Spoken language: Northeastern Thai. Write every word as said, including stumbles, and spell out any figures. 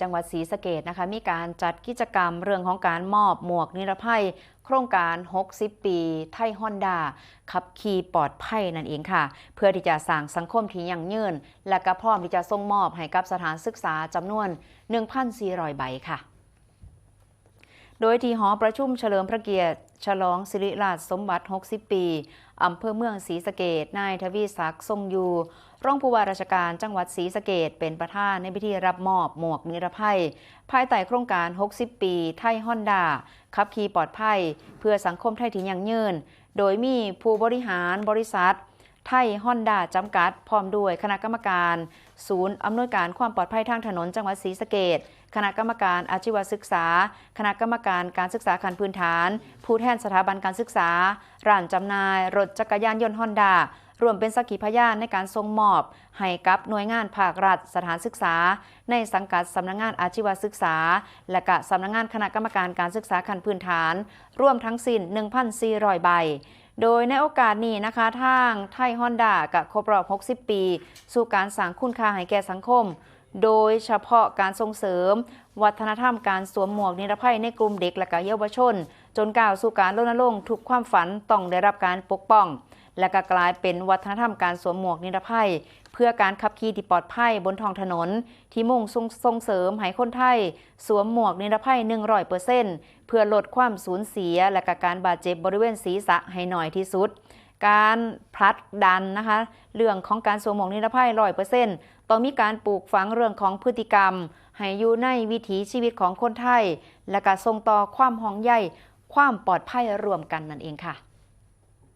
จังหวัดศรีสะเกษนะคะ มีการจัดกิจกรรมเรื่องของการมอบหมวกนิรภัย โครงการ หกสิบ ปีไทยฮอนด้า ขับขี่ปลอดภัยนั่นเองค่ะ เพื่อที่จะสร้างสังคมที่ยั่งยืน และก็พร้อมที่จะส่งมอบให้กับสถานศึกษาจำนวน หนึ่งพันสี่ร้อย ใบค่ะ โดยที่หอประชุมเฉลิมพระเกียรติฉลองสิริราชสมบัติ หกสิบ ปี อำเภอเมืองศรีสะเกษ นายทวีศักดิ์ ทรงอยู่ รองผู้ว่าราชการจังหวัดศรีสะเกษ เป็นประธานในพิธีรับมอบหมวกนิรภัย ภายใต้โครงการ หกสิบ ปีไทยฮอนด้า ขับขี่ปลอดภัย เพื่อสังคมไทยที่ยั่งยืน โดยมีผู้บริหารบริษัทไทยฮอนด้าจำกัด พร้อมด้วยคณะกรรมการ ศูนย์อำนวยการความปลอดภัยทางถนนจังหวัดศรีสะเกษ คณะกรรมการอาชีวศึกษา คณะกรรมการการศึกษาขั้นพื้นฐาน ผู้แทนสถาบันการศึกษา ร้านจำหน่ายรถจักรยานยนต์ฮอนด้า ร่วมเป็นสักขีพยานในการส่งมอบให้กับหน่วยงานภาครัฐ สถานศึกษา ในสังกัดสำนักงานอาชีวศึกษา และกะสำนักงานคณะกรรมการการศึกษาขั้นพื้นฐาน รวมทั้งสิ้น หนึ่งพันสี่ร้อย ใบ โดยในโอกาสนี้นะคะ ทางไทยฮอนด้าก็ครบรอบ หกสิบ ปี สู่การสร้างคุณค่าให้แก่สังคม โดยเฉพาะการส่งเสริมวัฒนธรรมการสวมหมวกนิรภัยในกลุ่มเด็กและก็เยาวชน จนก้าวสู่การรณรงค์ทุกความฝันต้องได้รับการปกป้อง และก็กลายเป็นวัฒนธรรมการสวมหมวกนิรภัย เพื่อการขับขี่ที่ปลอดภัยบนท้องถนน ที่มุ่งส่งส่งเสริมให้คนไทยสวมหมวกนิรภัย หนึ่งร้อยเปอร์เซ็นต์ เพื่อลดความสูญเสีย และก็การบาดเจ็บบริเวณศีรษะให้น้อยที่สุด การผลักดันนะคะ เรื่องของการสวมหมวกนิรภัย ร้อยเปอร์เซ็นต์ ต้องมีการปลูกฝังเรื่องของพฤติกรรม ให้อยู่ในวิถีชีวิตของคนไทย และก็ส่งต่อความห่วงใย ความปลอดภัยร่วมกันนั่นเองค่ะ